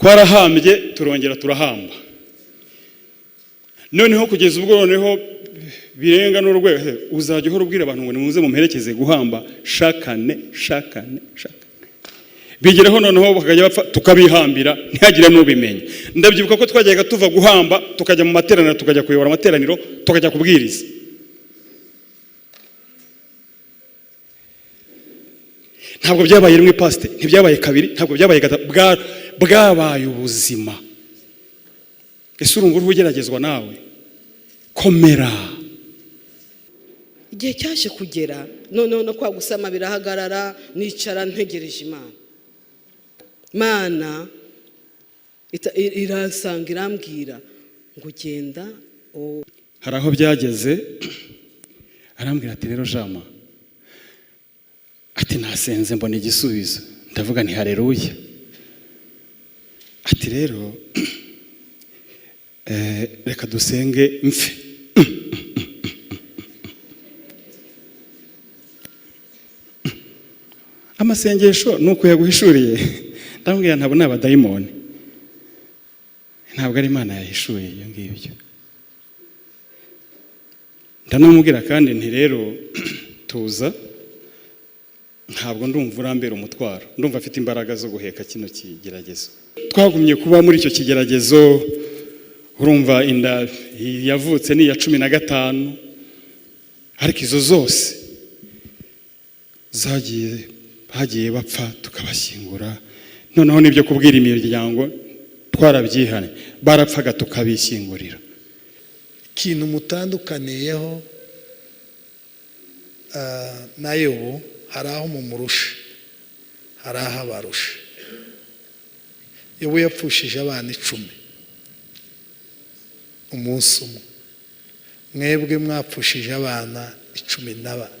Twarahambye, turongera turahamba. Noneho kugeza ubwo noneho birenga n'urwego, uzajya uhora ubwira abantu ngo nimuze mumperekeze guhamba shakane shakane shakane, bigeraho noneho bakajya bapfa tukabihambira, ntihagire n'ubimenya. Ndabyibuka ko twajyaga tuva guhamba tukajya mu materaniro, tukajya kuyobora amateraniro, tukajya kubwiriza. Ntabwo byabaye rimwe, pasite, ntibyabaye kabiri, ntabwo byabaye gatatu, bwabaye ubuzima. Ese urumva uriho ugeragezwa nawe? Komera. Igihe cyaje kugera noneho no kwa gusama birahagarara, nicara ntegereje Imana. Imana iransanga irambwira ngo genda. Hari aho byageze arambwira ati: "Rero jama," ati, "nasenze mbona igisubizo." Ndavuga nti: "Hareruya." Ati: "Rero reka dusenge mfe." Amasengesho ni uko yaguhishuriye. Ndamubwira: "Ntabwo ni abadayimoni, ntabwo ari Imana yahishuye ibyo ngibyo." Ndanamubwira kandi nti: "Rero tuza, ntabwo ndumva urambera umutwaro, ndumva afite imbaraga zo guheka kino kigeragezo." Twagumye kuba muri icyo kigeragezo. Urumva inda yavutse ni iya 15, ariko izo zose zagiye, bagiye bapfa tukabashyingura. Noneho n'ibyo kubwira imiryango twarabyihanye, barapfaga tukabishyingurira. Ikintu mutandukaniyeho na Yobu, hari aho mumurusha, hari aho abarusha. Yobu yapfushije abana 10 umunsi umwe, mwebwe mwapfushije abana 14,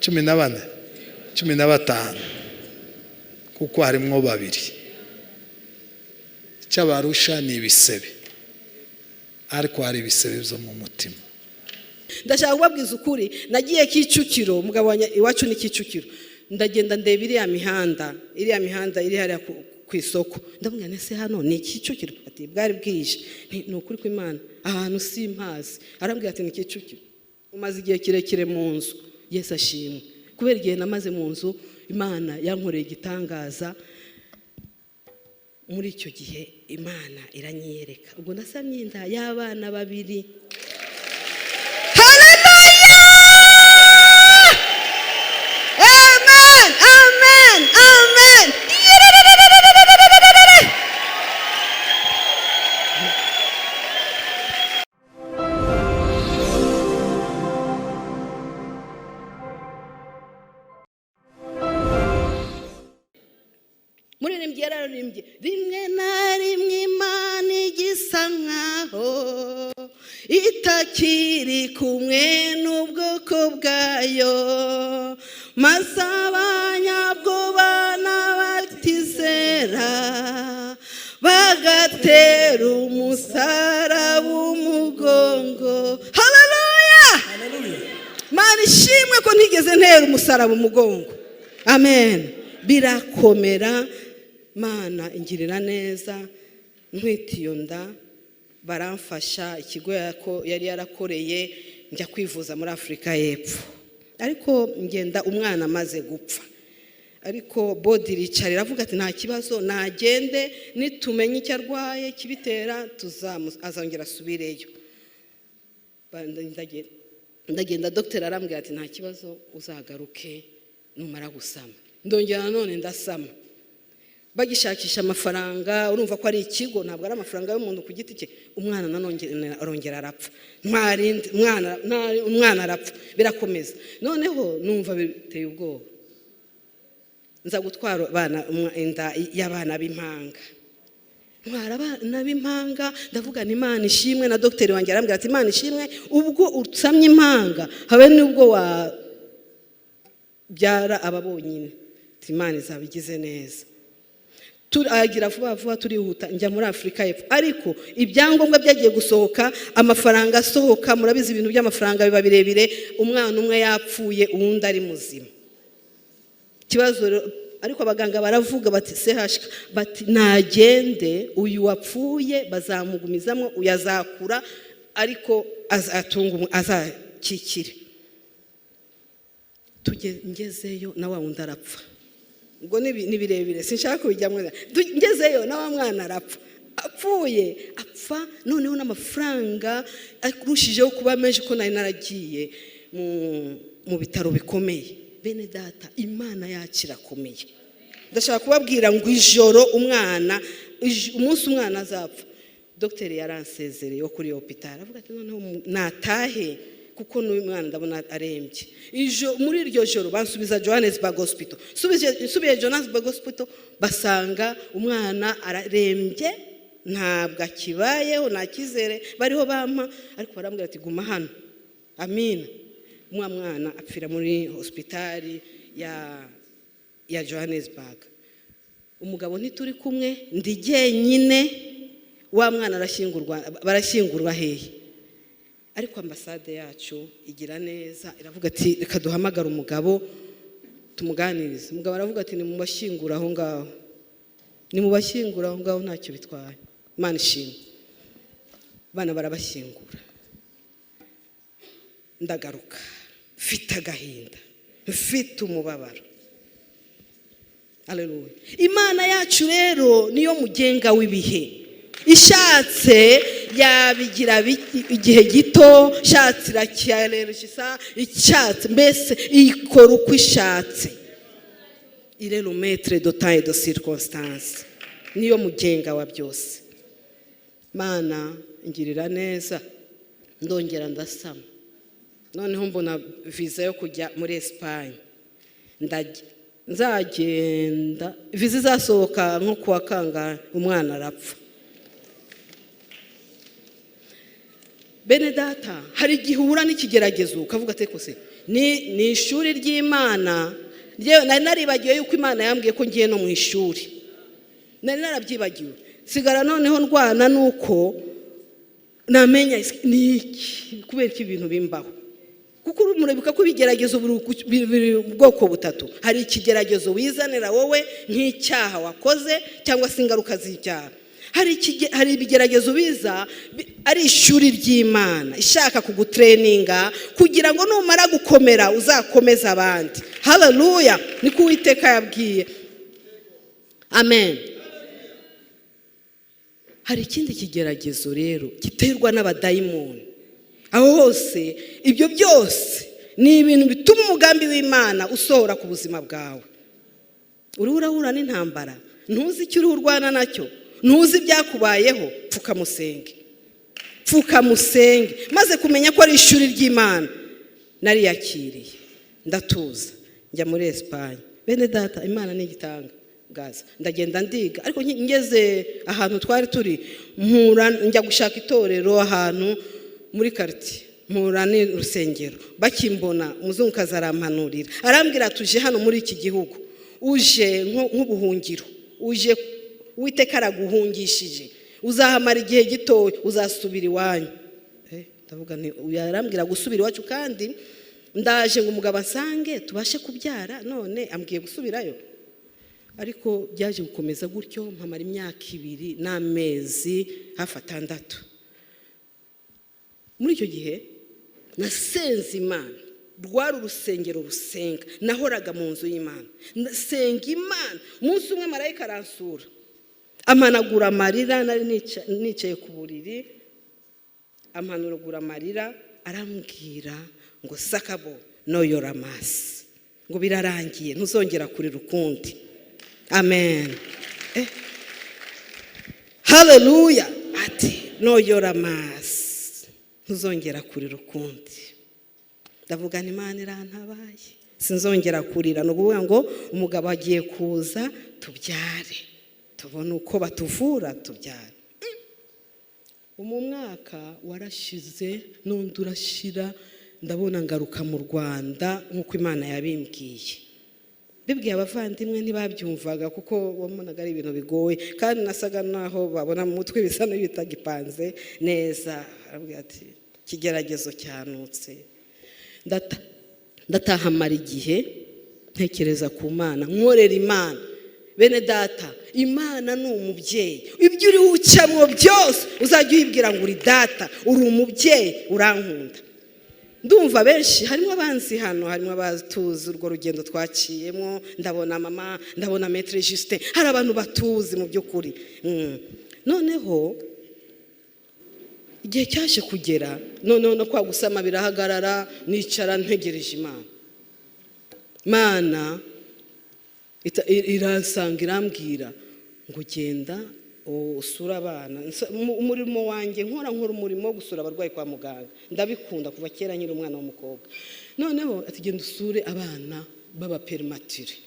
14, 15, kuko harimwo babiri. Icyo abarusha ni ibisebe, ariko hari ibisebe byo mu mutima. Ndashaka kubabwiza ukuri, nagiye Kicukiro, umugabo wanjye iwacu ni Kicukiro. Ndagenda ndeba iriya mihanda, iriya mihanda iri hariya ku isoko. Ndamubwira nti: "Ese hano ni Kicukiro?" Ati: "Bwari bwije." Nti: "Ni ukuri kw'Imana, ahantu simpazi." Arambwira ati: "Ni Kicukiro, umaze igihe kirekire mu nzu." Yesu ashimwe, kubera igihe namaze mu nzu, Imana yankoreye igitangaza. Muri icyo gihe Imana iranyiyereka, ubwo nasamye inda y'abana babiri. Haleluya! Amen, amen, amen. Yererererererererere. Muririmbyi yararirimbye: "Rimwe na rimwe Imana igisa nkaho itakiri kumwe n'ubwoko bwayo, maze abanyabwoba n'abatizera bagatera umusaraba umugongo." Haleluya! Mana ishimwe ko ntigeze ntera umusaraba umugongo. Amen. Birakomera, Mana ingirira neza. Ntwite iyo nda, baramfasha, ikigo yari yarakoreye, njya kwivuza muri Afurika y'Epfo, ariko ngenda umwana amaze gupfa. Ariko board iricara iravuga ati: "Nta kibazo, nagende, nitumenye icyo arwaye kibitera azongera asubireyo." Ndagenda, dogiteri arambwira ati: "Nta kibazo, uzagaruke numara gusama." Ndongera nanone ndasama, bagishakisha amafaranga. Urumva ko ari ikigo, ntabwo ari amafaranga y'umuntu ku giti cye. Umwana nanone arongera arapfa. Ntwarinde umwana, umwana arapfa. Birakomeza, noneho numva biteye ubwoba, nza gutwara abana, inda y'abana b'impanga. Ntwara abana b'impanga, ndavuga ni Imana ishimwe. Na dogiteri wanjye arambwira ati: "Imana ishimwe, ubwo usamye impanga, habe n'ubwo wabyara aba bonyine." Ati: "Imana izaba igize neza." Turagira vuba vuba, turihuta, njya muri Afurika y'Epfo, ariko ibyangombwa byagiye gusohoka, amafaranga asohoka, murabizi ibintu by'amafaranga biba birebire. Umwana umwe yapfuye, uwundi ari muzima. Ikibazo rero, ariko abaganga baravuga bati CHK, bati nagende, uyu wapfuye bazamugumizamo, uyu azakura ariko azatunga azakikire. Tujye ngezeyo na wa wundi arapfa. Ubwo ni birebire, sinshaka kubijyamo. Ngezeyo na wa mwana arapfa. Apfuye, apfa noneho n'amafaranga arushijeho kuba menshi, ko nari naragiye mu bitaro bikomeye. Bene data, Imana yacu irakomeye. Ndashaka kubabwira ngo ijoro umwana umunsi umwana azapfa, dogiteri yaransezereye wo kuri hôpital, avuga ati noneho natahe kuko n'uyu mwana ndabona arembye. Muri iryo joro bansubiza Johannesburg Hospital. Nsubiye Johannesburg Hospital, basanga umwana ararembye, ntabwo akibayeho, nta cyizere bariho bampa, ariko barambwira ati guma hano. Amina. Umwa mwana apfira muri hospitali ya Johannesburg. Umugabo ntituri kumwe, ndi jyenyine. Wa mwana arashyingurwa, barashyingurwa hehe? Ariko ambasade yacu igira neza, iravuga ati reka duhamagare umugabo tumuganirize. Umugabo aravuga ati nimubashyingure aho ngaho, nimubashyingure aho ngaho, ntacyo bitwaye. Imana ishimwe, abana barabashyingura. Ndagaruka mfite agahinda, mfite umubabaro. Haleluya! Imana yacu rero niyo mugenga w'ibihe. Ishatse yabigira igihe gito, ishatse iracyarereshisa, ishatse mbese ikora uko ishatse. Il est le maître de temps et de circonstance, niyo mugenga wa byose. Mana ngirira neza, ndongera ndasama. Noneho mbona viza yo kujya muri Esipanye. Ndajya, nzagenda viza izasohoka nko kuwa kangahe, umwana arapfa. Bene data, hari igihe uhura n'ikigeragezo ukavuga ati se ni ishuri ry'Imana? Njyewe nari naribagiwe yuko Imana yambwiye ko ngiye no mu ishuri, nari narabyibagiwe. Sigara noneho ndwana nuko namenya ni iki, kubera ko ibintu bimbaho, kuko murabibuka ko ibigeragezo biri ubwoko butatu. Hari ikigeragezo wizanira wowe nk'icyaha wakoze cyangwa se ingaruka z'icyaha. Hari ibigeragezo biza ari ishuri ry'Imana ishaka kugutraininga kugira ngo numara gukomera uzakomeze abandi. Haleluya! Niko Uwiteka yabwiye. Amen. Hari ikindi kigeragezo rero giterwa n'abadayimoni. Aho hose, ibyo byose ni ibintu bituma umugambi w'Imana usohora ku buzima bwawe. Uriho urahura n'intambara, ntuzi icyo uriho urwana nacyo, ntuzi ibyakubayeho. Pfukamusenge, pfukamusenge. Maze kumenya ko ari ishuri ry'Imana, nariyakiriye, ndatuza, njya muri Esipanye. Bene data, Imana ni igitangaza. Ndagenda ndiga, ariko ngeze ahantu twari turi, mpura, njya gushaka itorero ahantu muri quartier, mpura n'urusengero. Bakimbona, umuzungukazi arampanurira, arambwira, tuje hano muri iki gihugu uje nk'ubuhungiro, uje Uwiteka araguhungishije, uzahamara igihe gitoya, uzasubira iwanyu. Ndavuga nti yarambwira gusubira iwacu kandi ndaje ngo umugabo asange tubashe kubyara, none ambwiye gusubirayo. Ariko byaje gukomeza gutyo, mpamara imyaka 2 n'amezi hafi 6. Muri icyo gihe nasenze Imana. Rwari urusengero rusenga, nahoraga mu nzu y'Imana nsenga Imana. Umunsi umwe marayika aransura, amanagura amarira. Nari nicaye ku buriri, amanagura amarira, arambwira ngo sakabo noyora amasi, ngo birarangiye, ntuzongera kurira ukundi. Amen. Haleluya! Ati noyora amasi, ntuzongera kurira ukundi. Ndavuga nti Imana irantabaye, sinzongera kurira. Ni ukuvuga ngo umugabo agiye kuza tubyare, tubone uko batuvura, tubyare. Mu mwaka warashize n'undi urashira, ndabona ngaruka mu Rwanda nk'uko Imana yabimbwiye. Bibwiye abavandimwe ntibabyumvaga, kuko wabonaga ari ibintu bigoye, kandi nasaga naho babona mu mutwe bisa n'ibitagipanze neza. Arabwira ati ikigeragezo cyanutse. Ndataha, mara igihe Ntekereza ku Mana, nkorera Imana. Bene data, Imana ni umubyeyi. Ibyo uri ucamo byose, uzajya uyibwira ngo uri data, uri umubyeyi, urankunda. Ndumva benshi harimo abanzi hano, harimo abatuzi urwo rugendo twaciyemo. Ndabona mama, ndabona Maître Justin, hari abantu batuzi mu by'ukuri. Noneho igihe cyaje kugera, noneho no kwa gusama birahagarara, nicara ntegereje Imana. Imana iransanga, irambwira ngo genda usure abana. Umurimo wanjye nkora umurimo wo gusura abarwayi kwa muganga, ndabikunda kuva kera nkiri umwana w'umukobwa. Noneho ati genda usure abana b'abaprématurés.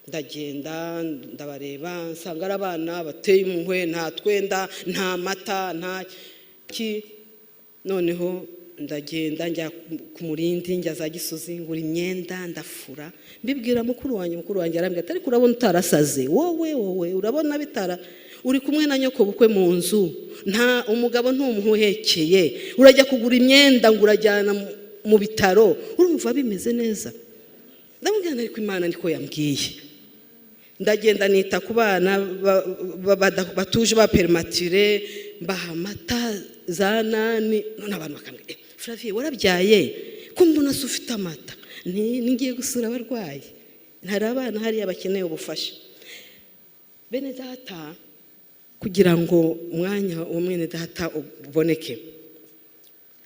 Ndagenda, ndabareba, nsanga ari abana bateye impuhwe, nta twenda, nta mata, nta ki. Noneho ndagenda njya ku Murindi, njya za Gisozi, ngura imyenda, ndafura, mbibwira mukuru wanjye. Mukuru wanjye arambwira ati ariko urabona utarasaze wowe? Wowe urabona bitara uri kumwe na nyoko bukwe mu nzu, nta umugabo ntumuhekeye, urajya kugura imyenda ngo urajyana mu bitaro, urumva bimeze neza? Ndamubwira ariko Imana niko yambwiye. Ndagenda, nita ku bana batuje ba prématurés, mbaha amata za nani. None abantu bakambwira: "Eh, Flavie, warabyaye ko mbona se ufite amata?" Ngiye gusura abarwayi, hari abana hariya bakeneye ubufasha. Bene data, kugira ngo umwanya wa mwene data uboneke,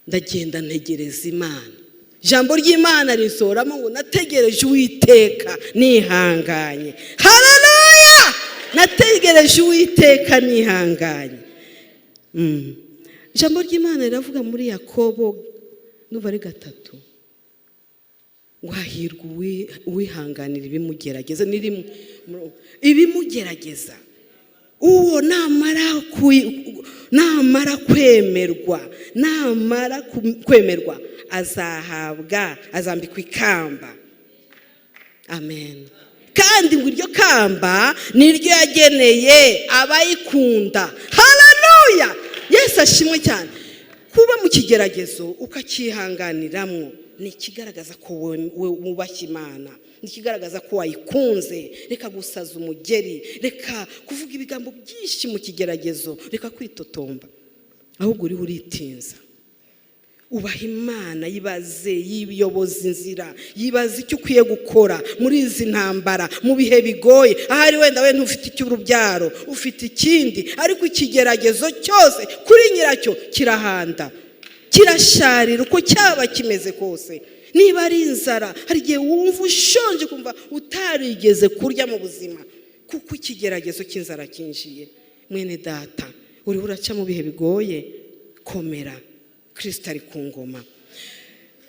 ndagenda ntegereza Imana. Ijambo ry'Imana risoramo ngo nategereje Uwiteka nihanganye. Haleluya! Nategereje Uwiteka nihanganye. Ijambo ry'Imana riravuga muri Yakobo, nuba ari 3, ngo hahirwa uwihanganira ibimugerageza. Ni rimwe ibimugerageza. Uwo namara kwemerwa azahabwa, azambikwa ikamba. Amen. Kandi ngo iryo kamba niryo yageneye abayikunda. Haleluya! Yesu ashimwe cyane. Kuba mu kigeragezo ukacyihanganiramwo ni ikigaragaza ko wubashye Imana, ni ikigaragaza ko wayikunze. Reka gusaza umugeri, reka kuvuga ibigambo byinshi mu kigeragezo, reka kwitotomba, ahubwo uriho uritinza. Ubaha Imana, yibaze, yiyoboza inzira, yibaza icyo ukwiye gukora muri izi ntambara, mu bihe bigoye. Ahari wenda we ntufite icy'urubyaro, ufite ikindi, ariko ikigeragezo cyose kuri nyiracyo kirahanda, kirasharira, uko cyaba kimeze kose. Niba ari inzara, hari igihe wumva ushonje, kumva utarigeze kurya mu buzima, kuko ikigeragezo cy'inzara cyinjiye. Mwene data, uriho uraca mu bihe bigoye, komera, Kirisita ari ku ngoma.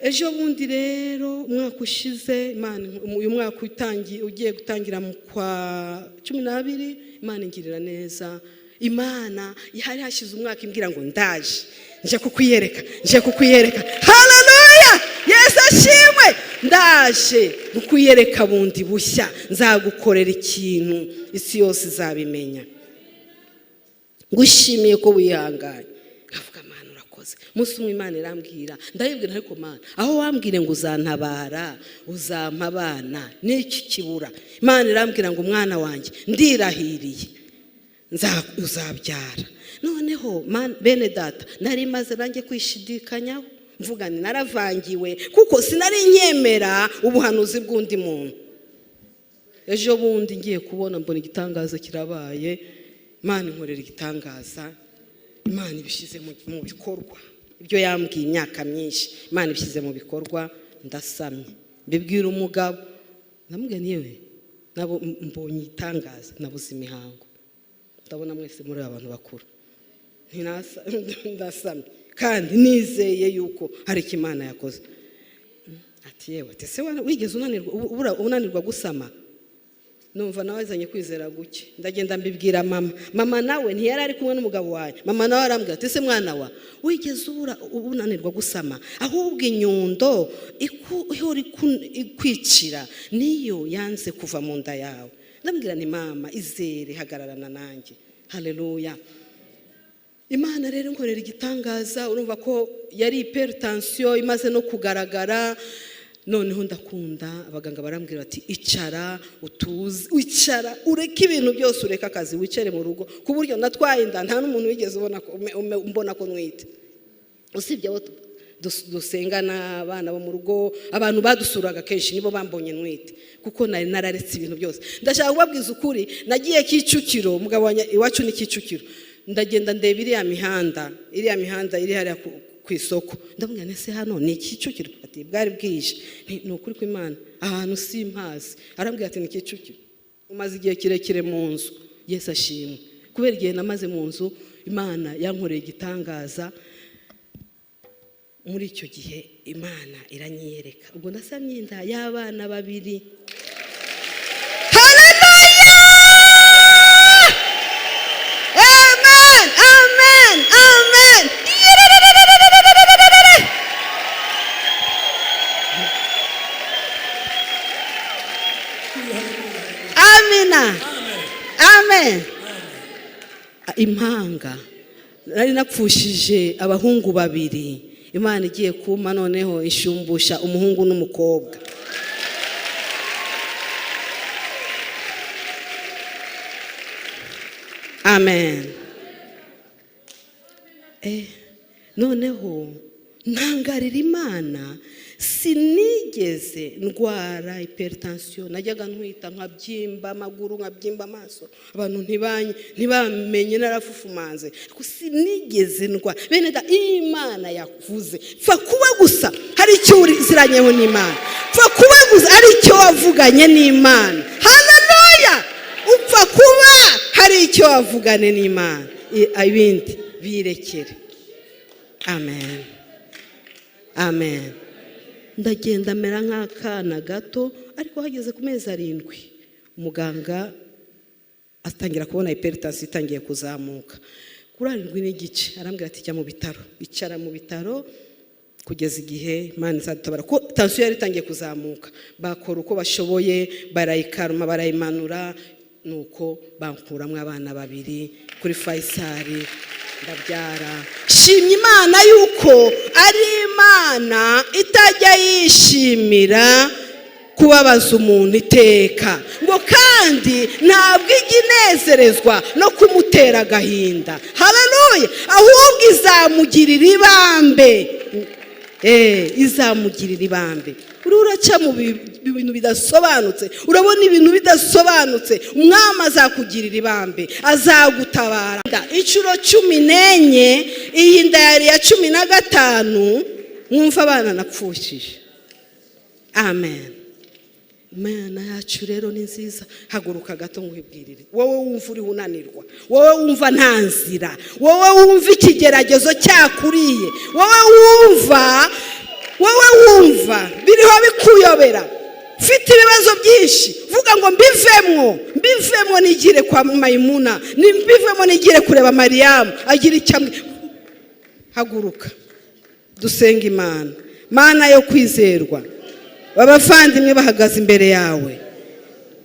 Ejo bundi rero, umwaka ushize, Imana, uyu mwaka utangiye, ugiye gutangira mu kwa 12, Imana ingirira neza. Imana hari hashize umwaka imbwira ngo ndaje, nje kukwiyereka, nje kukwiyereka. Haleluya! Yesu ashimwe. Ndaje kukwiyereka bundi bushya, nzagukorera ikintu isi yose izabimenya. Ngushimiye ko wihanganye. Nkavuga Mana urakoze. Umunsi umwe Imana irambwira, ndayibwira ariko Mana, aho wambwire ngo uzantabara, uzampa abana, n'iki kibura? Imana irambwira ngo umwana wanjye, ndirahiriye, uzabyara. Noneho bene data, nari maze nanjye kwishidikanyaho, mvuga ni naravangiwe, kuko sinari nkemera ubuhanuzi bw'undi muntu. Ejo bundi ngiye kubona, mbona igitangaza kirabaye. Imana inkorera igitangaza, Imana ibishyize mu bikorwa ibyo yambwiye imyaka myinshi. Imana ibishyize mu bikorwa, ndasamye. Mbibwira umugabo, ndamubwira yewe nabo mbonye igitangaza, nabuze imihango. Ndabona mwese muri abantu bakuru. Ndasamye kandi nizeye yuko hari icyo Imana yakoze. Ati yewe, ati ese wigeze unanirwa gusama? Numva nawe azanye kwizera guke. Ndagenda mbibwira mama. Mama nawe ntiyari ari kumwe n'umugabo wawe. Mama nawe arambwira ati ese mwana wa, wigeze ubura unanirwa gusama? Ahubwo inyundo ihora ikwicira niyo yanze kuva mu nda yawe. Ndamubwira ni mama, izere, hagararana nanjye. Haleluya! Imana rero nkorera igitangaza. Urumva ko yari hypertension imaze no kugaragara. Noneho ndakunda, abaganga barambwira bati: "Icara utuze, icara ureke ibintu byose, ureke akazi, wicare mu rugo." Ku buryo natwaye inda nta n'umuntu wigeze ubona ko mbona ko ntwite, usibye abo dusengana, abana bo mu rugo, abantu badusuraga kenshi, nibo bambonye ntwite, kuko nari nararetse ibintu byose. Ndashaka kubabwiza ukuri, nagiye Kicukiro, umugabo wanjye iwacu ni Kicukiro. Ndagenda ndeba iriya mihanda iri hariya ku isoko, ndamubwira nti: "Ese hano ni Kicukiro?" Ati bwari bwije. Nti: "Ni ukuri kw'Imana, ahantu simpazi." Arambwira ati: "Ni Kicukiro, umaze igihe kirekire mu nzu." Yesu ashimwe, kubera igihe namaze mu nzu, Imana yankoreye igitangaza. Muri icyo gihe Imana iranyiyereka, ubwo nasamye inda y'abana babiri. Haleluya, amen, amen, amen. Yererererererererere. Amina, amen. Impanga. Nari napfushije abahungu babiri, Imana igiye kumpa noneho ishumbusha umuhungu n'umukobwa. Amen. Noneho ntangarira Imana, sinigeze ndwara hypertension. Najyaga ntwita nkabyimba amaguru, nkabyimba amaso, abantu ntibamenye narafufumanze, ariko sinigeze ndwara. Bene da, Imana yavuze, pfa kuba gusa hari icyo uziranyeho n'Imana, pfa kuba gusa hari icyo wavuganye n'Imana. Haleluya! Upfa kuba hari icyo wavuganye n'Imana, ibindi birekere. Amen, amen. Ndagenda mera nk'akana gato, ariko hageze ku mezi 7 umuganga atangira kubona hypertension itangiye kuzamuka kuri 7.5. Arambwira ati: "Jya mu bitaro, icara mu bitaro kugeza igihe Imana izadutabara," ko tansiyo yari itangiye kuzamuka. Bakora uko bashoboye, barayikaruma, barayimanura, nuko bankuramo abana babiri kuri Faisal, ndabyara. Shimye Imana yuko ari Imana itajya yishimira kubabaza umuntu iteka, ngo kandi ntabwo ijya inezerezwa no kumutera agahinda. Haleluya! Ahubwo izamugirira ibambe, izamugirira ibambe. Uriho uraca mu bintu bidasobanutse, urabona ibintu bidasobanutse, Umwami azakugirira ibambe, azagutabara. Inshuro 14, iyi nda yari iya 15. Mwumva abana napfushije. Amen. Imana yacu rero ni nziza. Haguruka gato nkwibwirire. Wowe wumva uriho unanirwa, wowe wumva nta nzira, wowe wumva ikigeragezo cyakuriye, wowe wumva biriho bikuyobera, ufite ibibazo byinshi, vuga ngo: "Mbivemwo, mbivemwo, nigire kwa Mayimuna, mbivemo nigire kureba Mariyamu agira icyo ambwira." Haguruka dusenga Imana. Mana yo kwizerwa, abavandimwe bahagaze imbere yawe,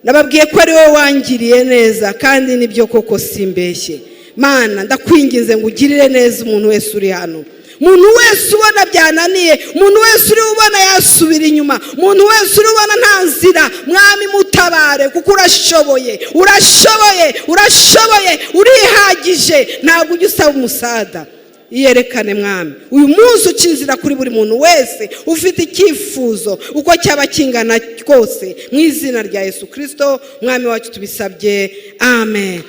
nababwiye ko ari wowe wangiriye neza, kandi nibyo koko, simbeshye. Mana, ndakwinginze ngo ugirire neza umuntu wese uri hano, umuntu wese ubona byananiye, umuntu wese uri ubona yasubira inyuma, umuntu wese uri ubona nta nzira. Mwami, mutabare, kuko urashoboye, urashoboye, urashoboye, urihagije, ntabwo ujya usaba umusada. Iyerekane, Mwami, uyu munsi uca inzira kuri buri muntu wese ufite icyifuzo, uko cyaba kingana kose. Mu izina rya Yesu Kirisito Mwami wacu tubisabye, amen.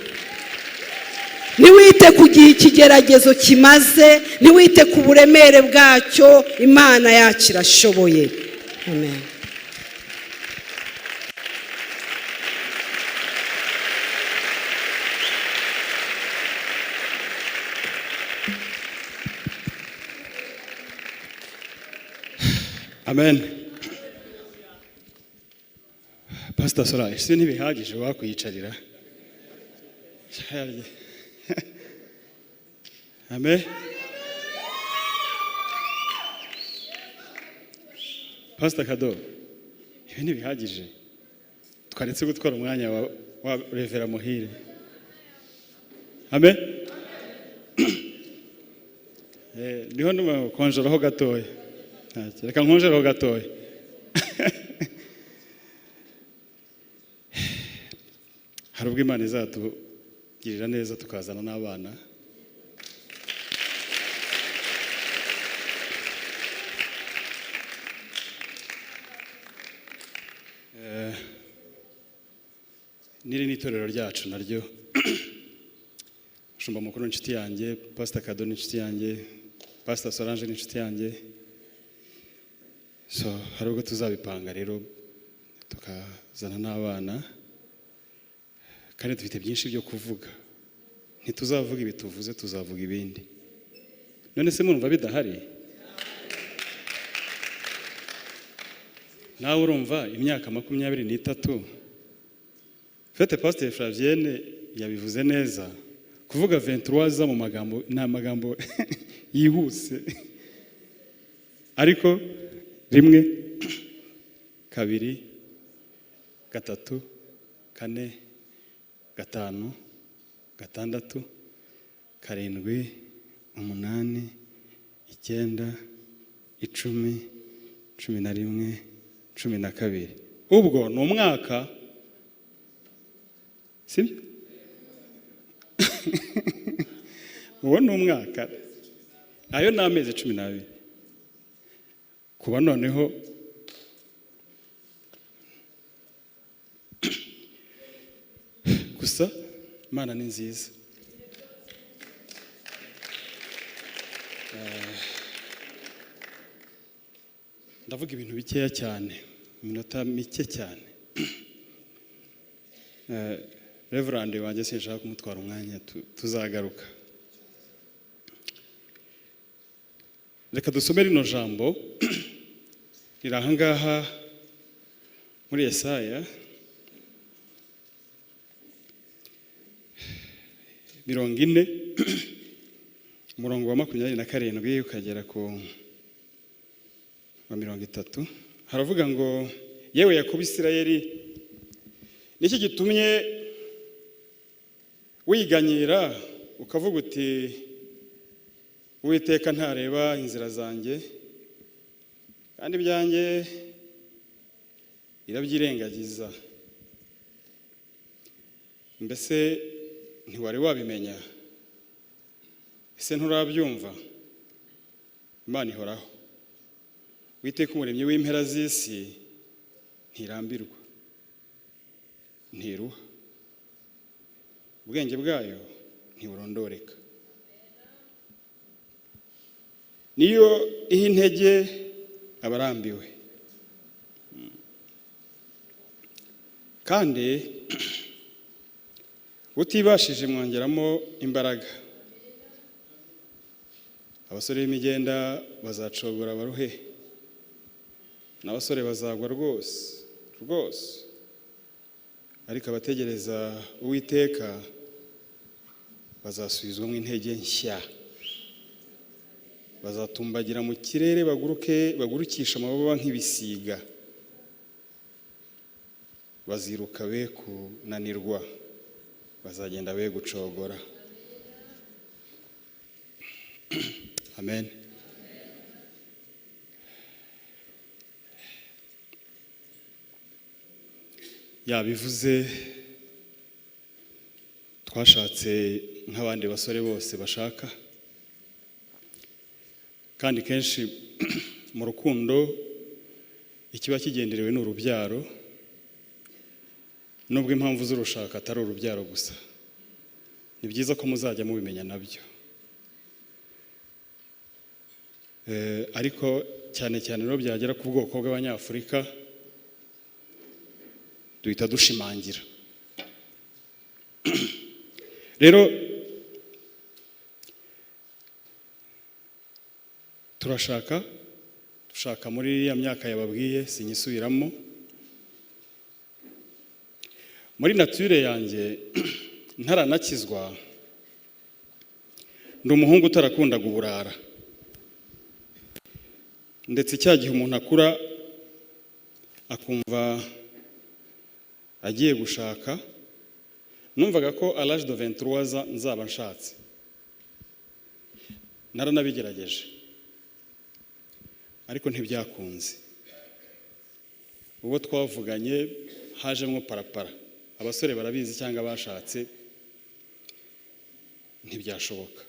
Ntiwite ku gihe ikigeragezo kimaze, ntiwite ku buremere bwacyo, Imana yacu irashoboye. Amen. Amen. Pastor Solange, si ntibihagije wakwiyicarira? Amen. Pastor Kado, ibi ntibihagije, twaretse gutwara umwanya wa Reverend Muhire. Amen. Niho ndimo konjeraho gatoya. Ntacyo, reka nkonjereho gatoya. Hari ubwo Imana izatugirira neza tukazana n'abana. N'iri ni itorero ryacu naryo. Umushumba mukuru n'inshuti yanjye, Pastor Kado n'inshuti yanjye, Pastor Solange n'inshuti yanjye. So hari ubwo tuzabipanga rero tukazana n'abana, kandi dufite byinshi byo kuvuga. Ntituzavuga ibi tuvuze, tuzavuga ibindi. None se murumva bidahari? Nawe urumva imyaka 23. Fete Pastor Flavienne yabivuze neza. Kuvuga 23 mu magambo ni amagambo yihuse, ariko 1, 2, 3, 4, 5, 6, 7, 8, 9, 10, 11, 12. Ubwo ni umwaka, sibyo? Uwo ni umwaka, ayo ni amezi 12. Kuba noneho gusa Imana ni nziza. Ndavuga ibintu bikeya cyane, iminota mike cyane. Reverend wanjye sinshaka kumutwara umwanya, tuzagaruka. Reka dusome rino jambo riri aha ngaha muri Yesaya 40 umurongo wa 27 ukagera ku wa 30. Haravuga ngo: yewe Yakobo Isirayeli, niki gitumye wiganyira ukavuga uti Uwiteka ntareba inzira zanjye, kandi ibyanjye irabyirengagiza. Mbese ntiwari wabimenya? Ese nturabyumva? Imana ihoraho, Uwiteka umuremyi w'impera z'isi ntirambirwa, ntiruha, ubwenge bwayo ntiburondoreka. Niyo iha intege abarambiwe, kandi utibashije mwongeramo imbaraga. Abasore b'imigenda bazacogora baruhe, n'abasore bazagwa rwose rwose, ariko abategereza Uwiteka bazasubizwamo intege nshya, bazatumbagira mu kirere, baguruke bagurukisha amababa nk'ibisiga, baziruka be kunanirwa, bazagenda be gucogora. Amen. Yabivuze, twashatse nk'abandi basore bose bashaka, kandi kenshi mu rukundo ikiba kigenderewe ni urubyaro, nubwo impamvu z'urushaka atari urubyaro gusa. Ni byiza ko muzajya mubimenya nabyo, ariko cyane cyane rero byagera ku bwoko bw'Abanyafurika duhita dushimangira. Rero turashaka, dushaka muri ya myaka yababwiye, sinyisubiramo. Muri nature yanjye ntaranakizwa, ndi umuhungu utarakundaga uburara, ndetse cya gihe umuntu akura akumva agiye gushaka, numvaga ko à l'âge de 23 ans nzaba nshatse. Naranabigerageje ariko ntibyakunze. Ubwo twavuganye hajemo parapara. Abasore barabizi cyangwa bashatse, ntibyashoboka.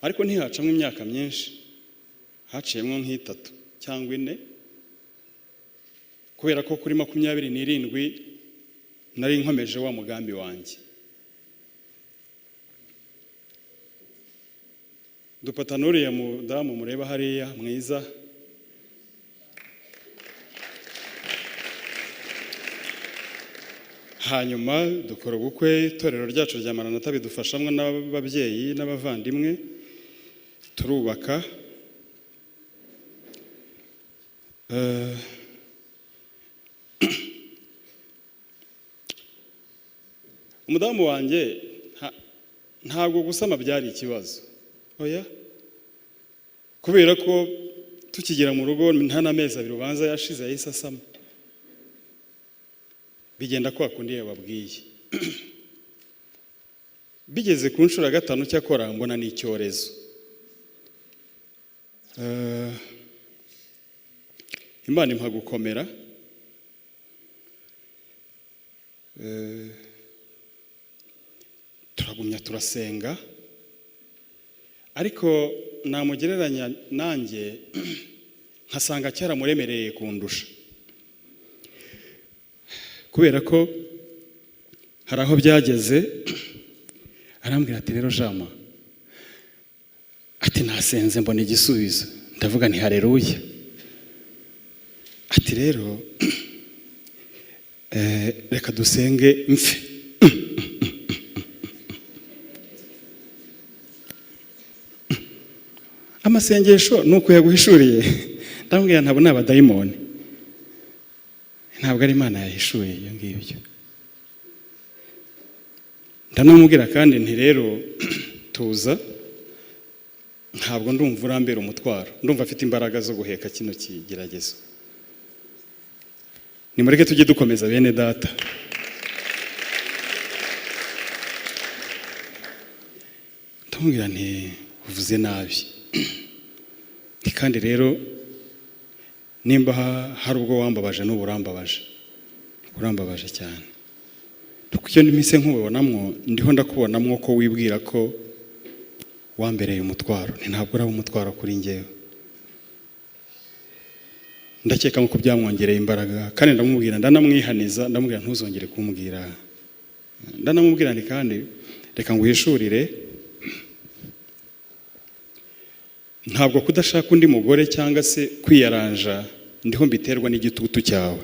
Ariko ntihacamo imyaka myinshi, haciyemo nk'itatu cyangwa 4, kubera ko kuri 27 nari nkomeje wa mugambi wanjye. Dupata n'uriya mudamu mureba hariya mwiza, hanyuma dukora ubukwe. Itorero ryacu rya Maranatha bidufashamwo n'ababyeyi n'abavandimwe, turubaka. Umudamu wanjye ntabwo gusama byari ikibazo, oya, kubera ko tukigera mu rugo nta n'amezi 2 ubanza yashize yahise asama. Bigenda kwa kundi yababwiye. Bigeze ku nshuro ya 5 cyakora mbona ni icyorezo. Imana impa gukomera. Turagumya turasenga, ariko namugereranya nanjye nkasanga cyaramuremereye kundusha, kubera ko hari aho byageze arambwira ati rero Jama, ati nasenze mbona igisubizo. Ndavuga nti haleluya. Ati rero reka dusenge mfe. Amasengesho nuko yaguhishuriye. Ndamubwira ntabwo ni abadayimoni, ntabwo ari Imana yahishuye ibyo ngibyo. Ndanamubwira kandi nti rero tuza, ntabwo ndumva urambera umutwaro, ndumva afite imbaraga zo guheka kino kigeragezo. Nimureke tujye dukomeza bene data. Ndamubwira nti uvuze nabi, kandi rero nimba hari ubwo wambabaje n'ubu urambabaje, urambabaje cyane. Kuko iyo mpise nkubonamwo, ndiho ndakubonamwo ko wibwira ko wambereye umutwaro. Nti ntabwo uraba umutwaro kuri njyewe. Ndakeka nkuko byamwongereye imbaraga, kandi ndamubwira, ndanamwihaniza, ndamubwira ntuzongere kumbwira. Ndanamubwira nti kandi reka nguhishurire, ntabwo kudashaka undi mugore cyangwa se kwiyaranja ndiho mbiterwa n'igitutu cyawe.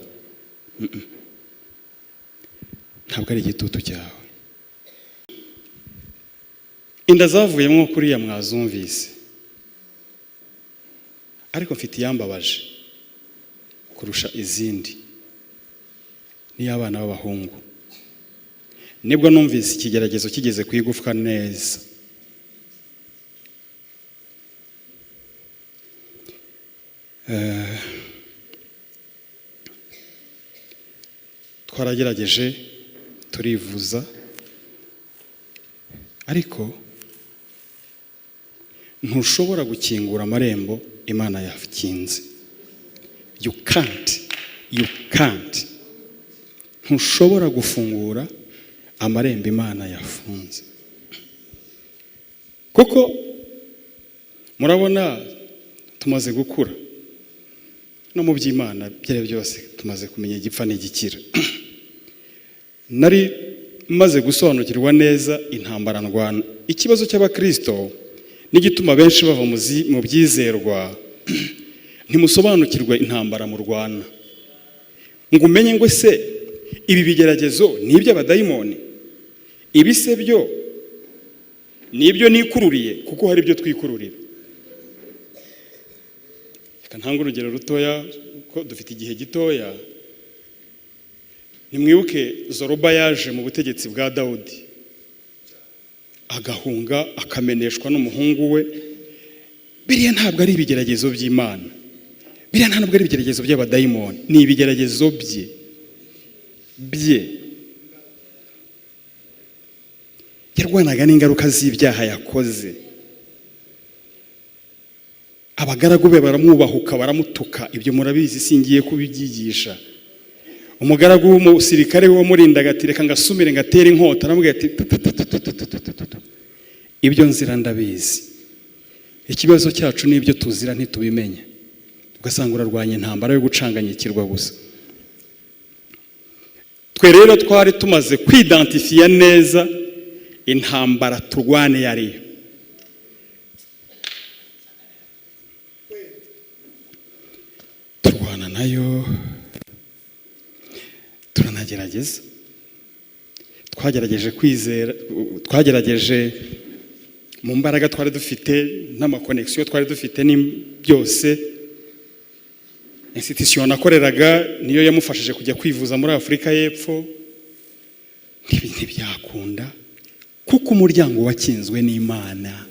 Ntabwo ari igitutu cyawe. Inda zavuyemo kuriya mwazumvise, ariko mfite iyambabaje kurusha izindi, ni abana b'abahungu. Nibwo numvise ikigeragezo kigeze ku igufwa neza. Twaragerageje turivuza, ariko ntushobora gukingura amarembo Imana yakinze. You can't, you can't. Ntushobora gufungura amarembo Imana yafunze. Kuko murabona tumaze gukura no mu by'Imana byari byose, tumaze kumenya igipfa n'igikira. Nari maze gusobanukirwa neza intambara ndwana. Ikibazo cy'abakristo n'igituma benshi bava mu byizerwa, ntimusobanukirwe intambara murwana. Ngo umenye ngo se ibi bigeragezo ni iby'abadayimoni, ibi se byo ni ibyo nikururiye, kuko hari ibyo twikururira. Reka ntange urugero rutoya ko dufite igihe gitoya. Nimwibuke Zoroba yaje mu butegetsi bwa Dawudi, agahunga akameneshwa n'umuhungu we. Biriya ntabwo ari ibigeragezo by'Imana, biriya ntabwo ari ibigeragezo by'abadayimoni, ni ibigeragezo bye. Yarwanaga n'ingaruka z'ibyaha yakoze. Abagaragu be baramwubahuka, baramutuka, ibyo murabizi, singiye kubibyigisha. Umugaragu w'umusirikare wamurindaga ati reka ngasumire ngatere inkota, aramubwira ati tu, tu, tu, tu, tu, tu, tu, tu, tu, tu. Ibyo nzira ndabizi, ikibazo cyacu n'ibyo tuzira ntitubimenye, ugasanga urarwanya intambara yo gucanganyikirwa gusa. Twe rero twari tumaze kwidantifiya neza intambara turwane yariyo. Turwana nayo, turanagerageza, twagerageje kwizera, twagerageje mu mbaraga twari dufite n'amakonegisiyo twari dufite ni byose. Institution nakoreraga niyo yamufashije kujya kwivuza muri Afurika y'Epfo. Ntibyakunda kuko umuryango wakinzwe n'Imana,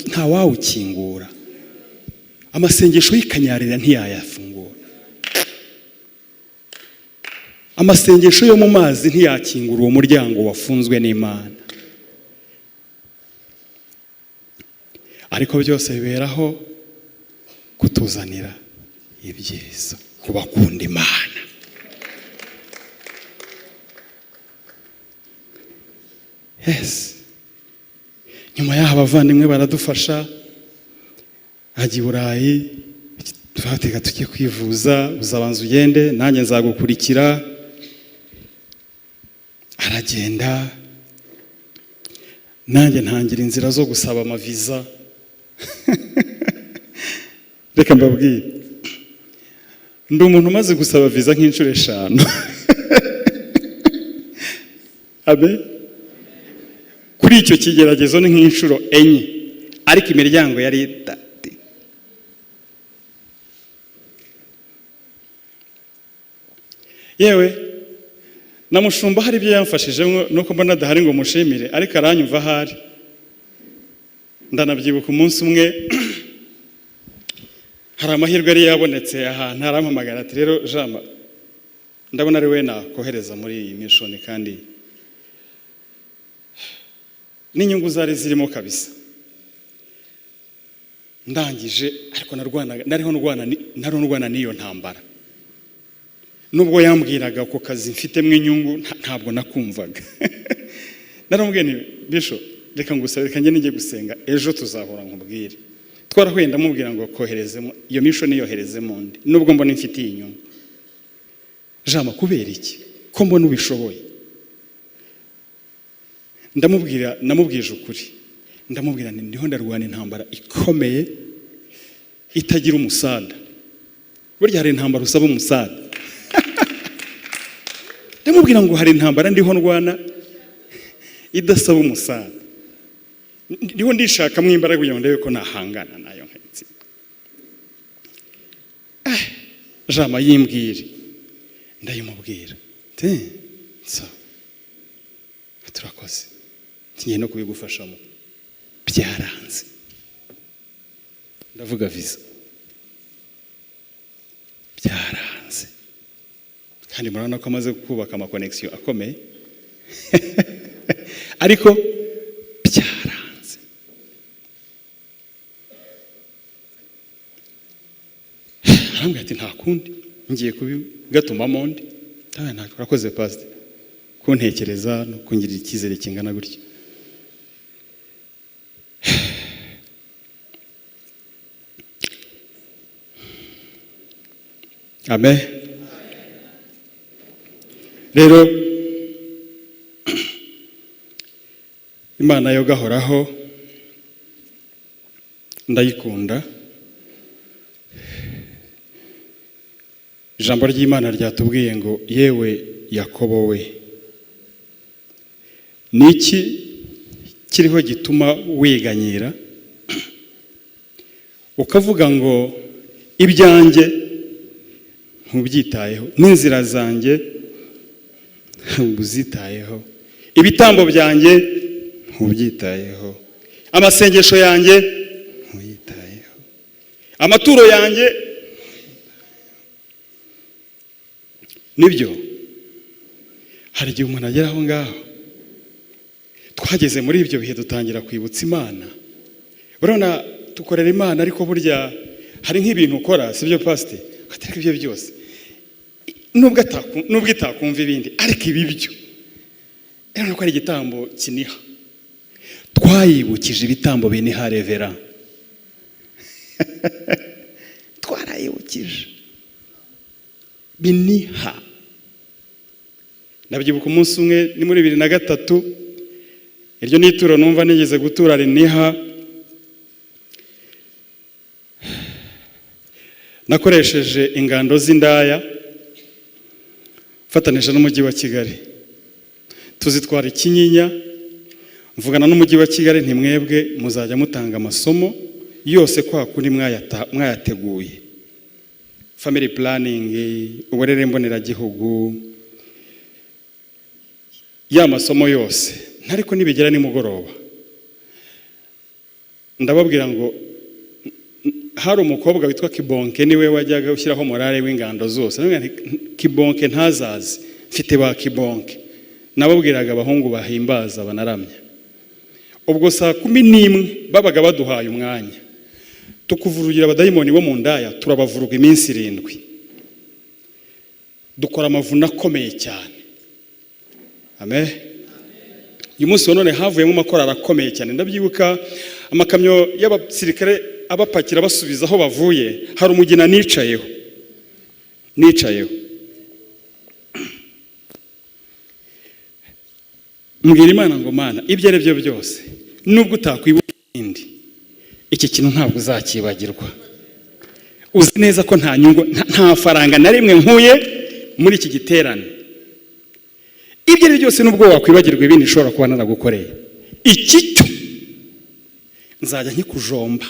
nta wawukingura. Amasengesho y'ikanyarira ntiyayafungura, amasengesho yo mu mazi ntiyakingura uwo muryango wafunzwe n'Imana. Ariko byose biberaho kutuzanira ibyiza kubakunda Imana. Yes. Nyuma y'aho abavandimwe baradufasha, ajya i Burayi, turateka tujye kwivuza, uzabanza ugende nanjye nzagukurikira. Aragenda, nanjye ntangira inzira zo gusaba amaviza. Reka mbabwire, ndi umuntu umaze gusaba viza nk'inshuro 5. Abe kuri icyo kigeragezo ni nk'inshuro 4, ariko imiryango yari itatu. Yewe na mushumba hari ibyo yamfashije nuko mbona adahari ngo mushimire, ariko aranyumva ahari. Ndanabyibuka umunsi umwe hari amahirwe yari yabonetse ahantu, arampamagara ati rero Jama, ndabona ari we nakohereza muri iyi mission, kandi n'inyungu zari zirimo kabisa. Ndangije ariko nariho ndwana n'iyo ntambara. Nubwo yambwiraga ko kazi mfitemo inyungu, ntabwo nakumvaga. Naramubwiye nti bisho reka ngusabe, reka njye nijye gusenga, ejo tuzahora nkubwire. Twarahuye ndamubwira ngo koherezemo iyo mission, yoherezemo undi nubwo mbona mfitiye inyungu. Jama, kubera iki ko mbona ubishoboye? Ndamubwira, namubwije ukuri, ndamubwira nti ndiho ndarwana intambara ikomeye itagira umusada. Burya hari intambara usaba umusada. Ndamubwira ngo hari intambara ndiho ndwana idasaba umusada, ndiho ndishakamo imbaraga kugira ngo ndebe ko nahangana nayo nkayitsinda. Jama yimbwire, ndayimubwira turakoze, ngiye no kubigufashamo. Byaranze, ndavuga visa byaranze, kandi murabona ko amaze kubaka amakonegisiyo akomeye. Ariko byaranze. Arambwira ati nta kundi, ngiye kubigatumamo undi. Urakoze pastor kuntekereza no kungirira icyizere kingana gutya. Amen. Rero Imana yo gahoraho ndayikunda. Ijambo ry'Imana ryatubwiye ngo yewe Yakobo we, niki kiriho gituma wiganyira ukavuga ngo ibyanjye ntubyitayeho, n'inzira zanjye ntuzitayeho, ibitambo byanjye ntubyitayeho, amasengesho yanjye ntuyitayeho, amaturo yanjye. Nibyo, hari igihe umuntu agera aho ngaho. Twageze muri ibyo bihe dutangira kwibutsa Imana. Urabona dukorera Imana, ariko burya hari nk'ibintu ukora, sibyo pastor? Ariko ibyo byose, nubwo itakumva ibindi, ariko ibi byo rero nuko ari igitambo kiniha. Twayibukije ibitambo biniha, revera, twarayibukije biniha. Ndabyibuka umunsi umwe, ni muri 2003, iryo ni ituro numva nigeze gutura riniha. Nakoresheje ingando z'indaya mfatanije n'umujyi wa Kigali, tuzitwara Ikinyinya. Mvugana n'umujyi wa Kigali, ntimwebwe muzajya mutanga amasomo yose kwa kundi mwayateguye, family planning, uburere mboneragihugu, ya masomo yose. Ntariko nibigera nimugoroba, ndababwira ngo hari umukobwa witwa Kibonke, niwe wajyaga ushyiraho morale w'ingando zose. Ndababwira nti, "Kibonke ntazazi, mfite ba Kibonke." Nababwiraga abahungu bahimbaza banaramya. Ubwo saa 11 babaga baduhaye umwanya, tukuvurugira abadayimoni bo mu ndaya, turabavuruga iminsi 7, dukora amavuno akomeye cyane. Amen. Uyu munsi wa none havuyemo amakorali akomeye cyane. Ndabyibuka amakamyo y'abasirikare abapakira basubiza aho bavuye, hari umugina nicayeho, nicayeho, mbwira Imana ngo: "Mana, ibyo ari byo byose, nubwo utakwibuka ibindi, iki kintu ntabwo uzakibagirwa. Uzi neza ko nta nyungu, nta faranga na rimwe nkuye muri iki giterane. Ibyo ari byo byose, nubwo wakwibagirwa ibindi nshobora kuba naragukoreye, iki cyo nzajya nkikujomba."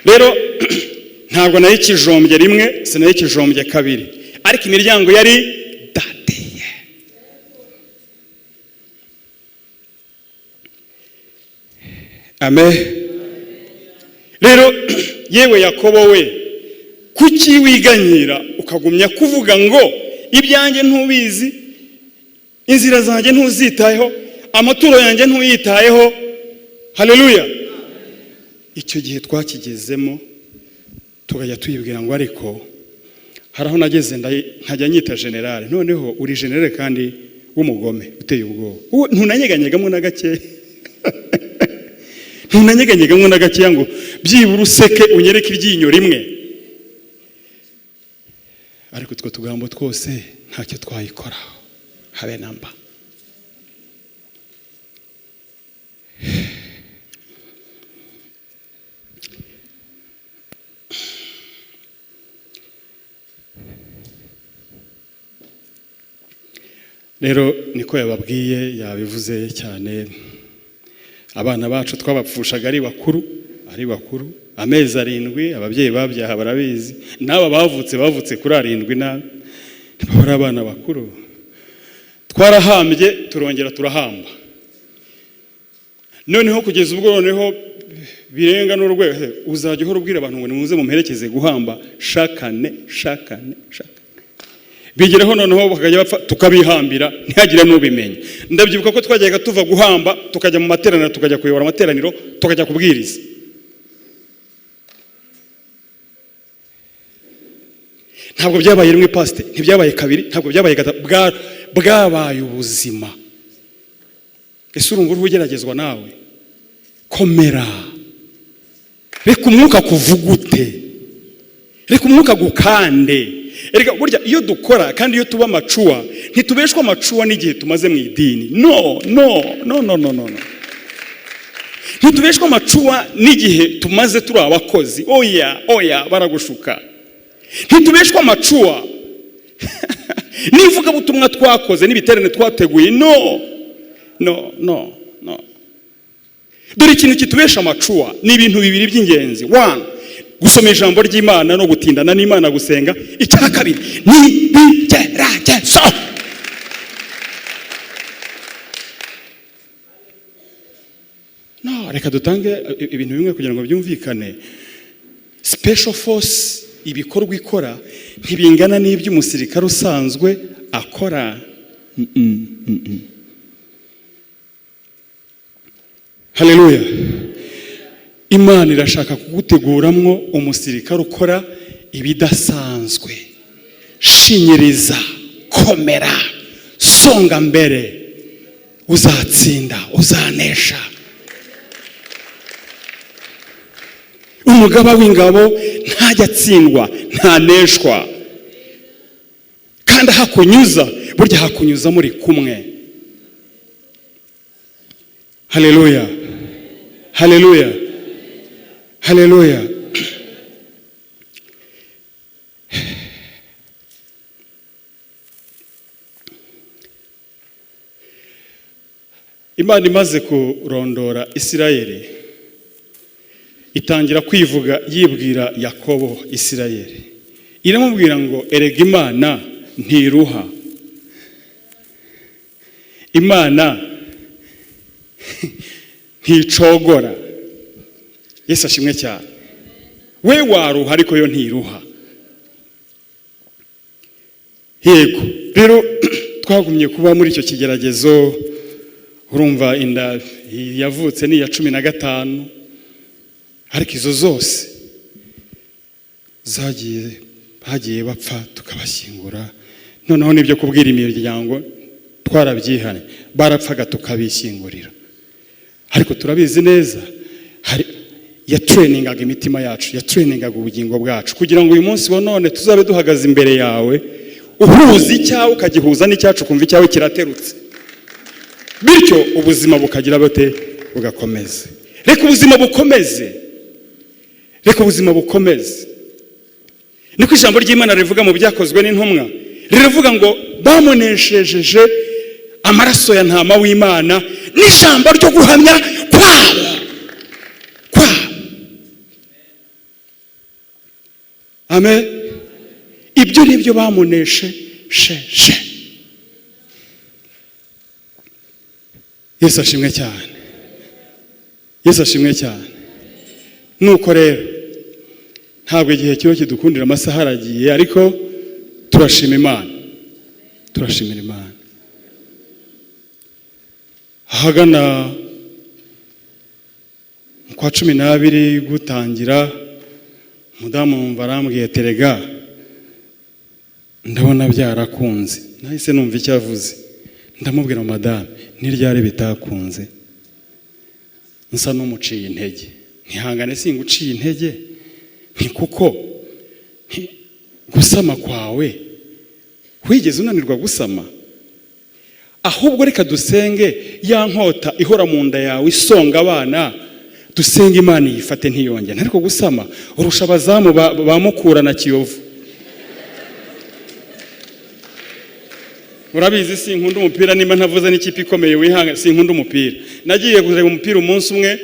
Rero ntabwo nayikijombye rimwe, sinayikijombye kabiri, ariko imiryango yari dateye. Amen. Rero yewe Yakobo we, kuki wiganyira ukagumya kuvuga ngo ibyanjye ntubizi, inzira zanjye ntuzitayeho, amaturo yanjye ntuyitayeho? Haleluya. Icyo gihe twakigezemo, tukajya tuyibwira ngo ariko hari aho nageze nkajya nyita generale. Noneho uri generale kandi w'umugome uteye ubwoba. Uwo ntunanyeganyegamo na gakeya, ntunanyeganyegamo na gakeya ngo byibura useke unyereke iryinyo rimwe. Ariko utwo tugambo twose ntacyo twayikoraho, habe namba. Rero niko yababwiye, yabivuze cyane. Abana bacu twabapfushaga ari bakuru, ari bakuru, amezi 7. Ababyeyi babyaha barabizi, n'aba bavutse bavutse kuri 7, nabi ntibahora abana bakuru. Twarahambye, turongera turahamba, noneho kugeza ubwo noneho birenga n'urwego uzajya uhora ubwira abantu ngo nimuze mumperekeze guhamba, shakane shakane shakane, bigeraho noneho bakajya bapfa tukabihambira, ntihagire n'ubimenya. Ndabyibuka ko twajyaga tuva guhamba tukajya mu materaniro, tukajya kuyobora amateraniro, tukajya kubwiriza. Ntabwo byabaye rimwe, pasite, ntibyabaye kabiri, ntabwo byabaye gatatu, bwabaye ubuzima. Ese urumva uriho ugeragezwa nawe? Komera, reka umwuka kuvugute, reka umwuka gukande. Erega burya iyo dukora kandi iyo tuba amacuwa, ntitubeshwa amacuwa n'igihe tumaze mu idini. No, no, no, no, no, no, no. Ntitubeshwa amacuwa n'igihe tumaze turi abakozi. Oya, oya, baragushuka. Ntitubeshwa amacuwa n'ivugabutumwa twakoze n'ibiterane twateguye. No, no, no, no. Dore ikintu kitubesha amacuwa ni ibintu bibiri by'ingenzi. One, gusoma ijambo ry'Imana no gutindana n'Imana gusenga. Icya kabiri ni ibigeragezo. No, reka dutange ibintu bimwe kugira ngo byumvikane. Special force ibikorwa ikora ntibingana n'iby'umusirikare usanzwe akora. Haleluya. Imana irashaka kuguteguramwo umusirikare ukora ibidasanzwe. Shinyiriza, komera, songa mbere, uzatsinda, uzanesha. Umugaba w'ingabo ntajya atsindwa, ntaneshwa. Kandi ahakunyuza, burya hakunyuza muri kumwe. Haleluya, haleluya, haleluya. Imana imaze kurondora Isirayeli, itangira kwivuga yibwira Yakobo Isirayeli. Iramubwira ngo erega Imana ntiruha, Imana nticogora. Yesu ashimwe cyane. We waruha ariko yo ntiruha. Yego rero twagumye kuba muri icyo kigeragezo. Urumva inda yavutse ni iya 15, ariko izo zose zagiye bagiye bapfa tukabashyingura. Noneho nibyo kubwira imiryango twarabyihanye, barapfaga tukabishyingurira. Ariko turabizi neza, hari yatrainingaga imitima yacu, yatrainingaga ubugingo bwacu, kugira ngo uyu munsi wa none tuzabe duhagaze imbere yawe, uhuza icyawe ukagihuza n'icyacu, ukumva icyawe kiraterutse, bityo ubuzima bukagira bute, bugakomeza. Reka ubuzima bukomeze, reka ubuzima bukomeze. Niko ijambo ry'Imana rivuga mu byakozwe n'intumwa, riravuga ngo bamuneshejeje amaraso ya ntama w'Imana n'ijambo ryo guhamya kwabo. Kwabo. Amen. Ibyo nibyo bamuneshejeje. Yesu ashimwe cyane. Yesu ashimwe cyane. Nuko rero ntabwo igihe kiba kidukundira, amasaha aragiye, ariko turashima Imana, turashimira Imana. Ahagana mu kwa 12 gutangira, umudamu wumva arambwiye terega ndabona byarakunze. Nahise numva icyo avuze, ndamubwira madame ni ryari bitakunze, nsa n'umuciye intege. Ntihangane singuciye intege, nti kuko gusama kwawe wigeze unanirwa gusama? Ahubwo reka dusenge ya nkota ihora mu nda yawe isonga abana, dusenge Imana yifate ntiyongere. Ariko gusama urusha abazamu ba Mukura na Kiyovu. Urabizi sinkunda umupira, nimba ntavuze n'ikipe ikomeye wihanga, sinkunda umupira. Nagiye kureba umupira umunsi umwe,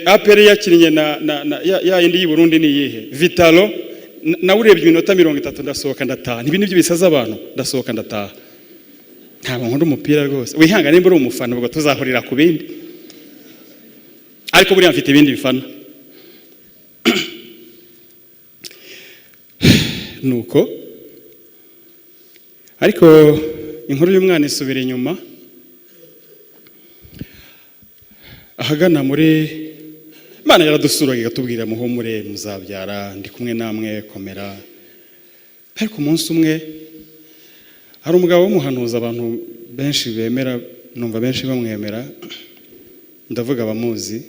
APR yakinnye na ya yindi y'u Burundi ni iyihe, Vitalo. Nawe urebye iminota 30 ndasohoka ndataha. Ibi nibyo bisaza abantu, ndasohoka ndataha. Ntabwo nkunda umupira rwose. Wihanga nimba uri umufana, ubwo tuzahurira ku bindi, ariko buriya mfite ibindi bifana. Nuko ariko inkuru y'umwana isubira inyuma. Ahagana muri Imana yaradusuraga ikatubwira muhumure muzabyara, ndi kumwe namwe, komera. Ariko umunsi umwe hari umugabo w'umuhanuzi abantu benshi bemera, numva benshi bamwemera, ndavuga abamuzi,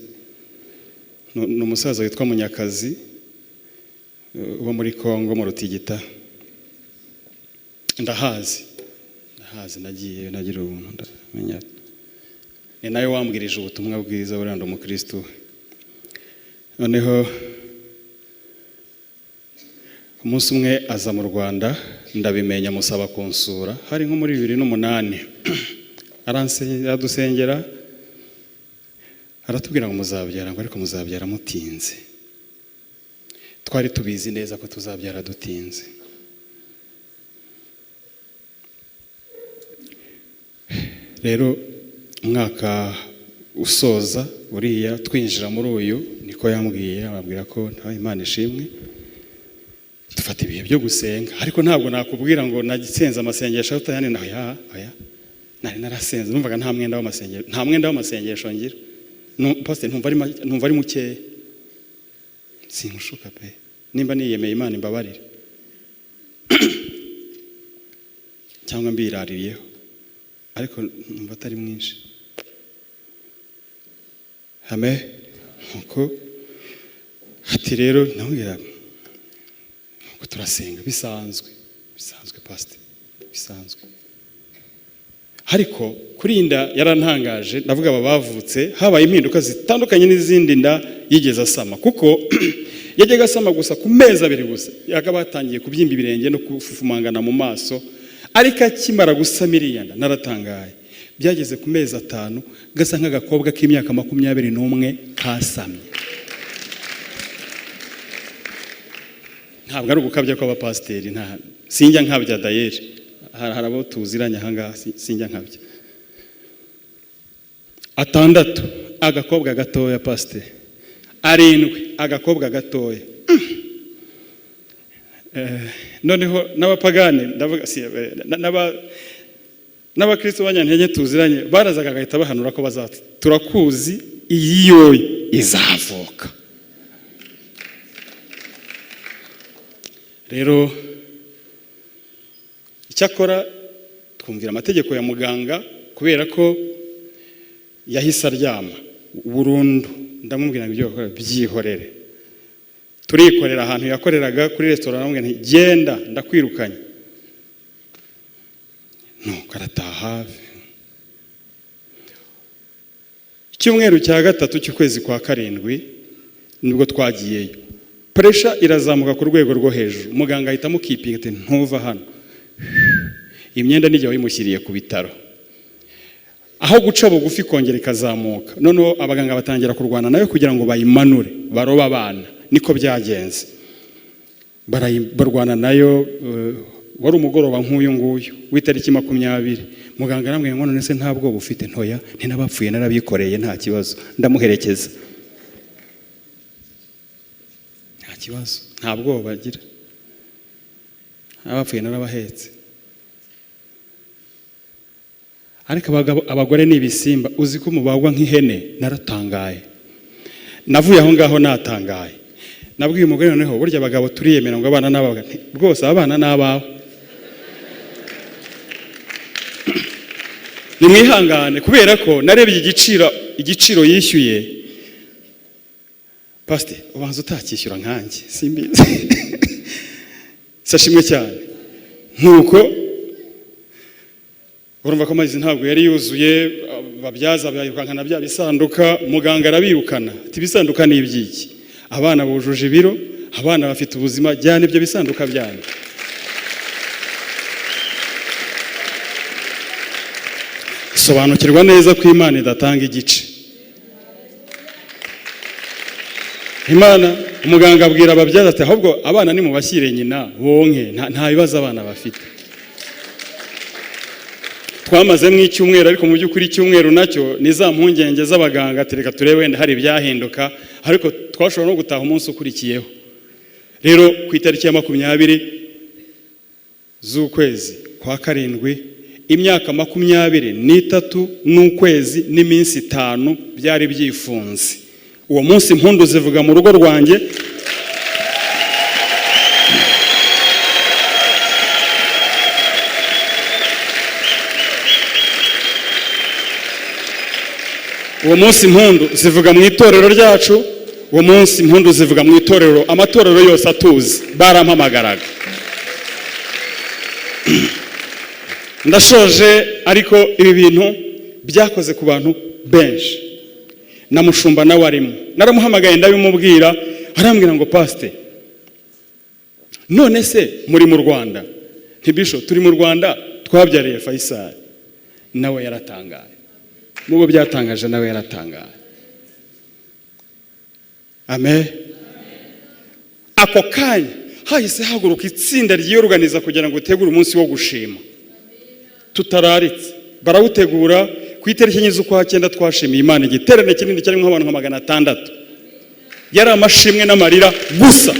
ni umusaza witwa Munyakazi uba muri Kongo mu Rutigita. Ndahazi, ndahazi, nagiye nagira ubuntu ndamenya. Ni nawe wambwirije ubutumwa bwiza, buriya ndi umukristo. Noneho umunsi umwe aza mu Rwanda, ndabimenya, musaba kunsura, hari nko muri 2008. Aradusengera, aratubwira ngo muzabyara, ngo ariko muzabyara mutinze. Twari tubizi neza ko tuzabyara dutinze. Rero umwaka usoza uriya twinjira muri uyu, niko yambwiye, ababwira ko nta Imana ishimwe, dufata ibihe byo gusenga. Ariko ntabwo nakubwira ngo nagisenze amasengesho atayane na oya, oya. Nari narasenze, numvaga nta mwenda w'amasengesho, nta mwenda w'amasengesho ngira. No, pastor, numva ari mukeya. Sinkushuka pe, nimba niyemeye Imana imbabarire cyangwa mbiraririyeho, ariko numva atari mwinshi. Amen. Nuko ati rero ndamubwira nuko turasenga bisanzwe bisanzwe, pastor, bisanzwe. Ariko kuri iyi nda yarantangaje, ndavuga aba bavutse habaye impinduka zitandukanye n'izindi nda yigeze asama, kuko yajyaga asama gusa ku mezi 2 gusa yakaba yatangiye kubyimba ibirenge no kufufumangana mu maso. Ariko akimara gusama iriya nda naratangaye, byageze ku mezi 5 gasa nk'agakobwa k'imyaka 21 kasamye. Ntabwo ari ugukabya kw'abapasiteri, nta sinjya nkabya dayeri, hari abo tuziranye aha ngaha, sinjya nkabya. 6 agakobwa gatoya pasiteri, 7 agakobwa gatoya. Noneho n'abapagani ndavuga si, n'abakristo banyantege tuziranye barazaga bagahita bahanura ko bazati turakuzi iyi yoyo izavuka. Rero icyakora twumvira amategeko ya muganga kubera ko yahise aryama burundu. Ndamubwira ngo ibyo bakora byihorere, turikorera ahantu yakoreraga kuri restaurant, aramubwira nti genda ndakwirukanye. Nuko arataha. Icyumweru cya 3 cy'ukwezi kwa 7 nibwo twagiyeyo, pressure irazamuka ku rwego rwo hejuru. Muganga ahita amukipinga ati ntuva hano, imyenda nijye wayimushyiriye ku bitaro. Aho guca bugufi kongera ikazamuka, noneho abaganga batangira kurwana nayo kugira ngo bayimanure barobe abana. Niko byagenze, barwana nayo. Wari umugoroba nk'uyu nguyu w'itariki 20. Muganga arambwira ngo none se nta bwoba ufite? Ntoya, nti n'abapfuye narabikoreye nta kibazo, ndamuherekeza nta kibazo, nta bwoba agira, abapfuye narabahetse. Ariko abagore ni ibisimba, uzi ko mubagwa nk'ihene. Naratangaye, navuye aho ngaho natangaye. Nabwiye umugore noneho burya abagabo turiyemera ngo abana n'abawe, rwose abana n'abawe nimwihangane, kubera ko narebye igiciro yishyuye. Pastor, ubanza utakishyura nkanjye simbizi. Sashimwe cyane. Nkuko urumva ko amazi ntabwo yari yuzuye, babyaza bayirukankana bya bisanduka, muganga arabirukana ati ibisanduka ni ibyiki? Abana bujuje ibiro, abana bafite ubuzima, jyana ibyo bisanduka byanyu. Sobanukirwa neza ko Imana idatanga igice. Imana, umuganga abwira ababyaza ati ahubwo abana nimubashyire nyina bonke, nta bibazo abana bafite. Twamazemo icyumweru, ariko mu by'ukuri icyumweru nacyo ni za mpungenge z'abaganga, tereka turebe wenda hari ibyahinduka, ariko twashobora no gutaha umunsi ukurikiyeho. Rero ku itariki ya 20 z'ukwezi kwa 7, imyaka 23 n'ukwezi n'iminsi 5 byari byifunze. Uwo munsi impundu zivuga mu rugo rwanjye. Uwo munsi impundu zivuga mu itorero ryacu, uwo munsi impundu zivuga mu itorero, amatorero yose atuzi barampamagaraga. Ndashoje, ariko ibi bintu byakoze ku bantu benshi, na mushumba nawe arimo. Naramuhamagaye ndabimubwira, arambwira ngo pastor, none se muri mu Rwanda? Nti bisho turi mu Rwanda, twabyariye Faisal. Nawe yaratangaye, mubo byatangaje nawe yaratangaye. Amen. Ako kanya hahise haguruka itsinda ryiyorganiza kugira ngo utegure umunsi wo gushima tutararitse. Barawutegura ku itariki 4 z'ukwa 9, twashimiye Imana igiterane kinini cyarimo abantu nka 600. Yari amashimwe n'amarira gusa.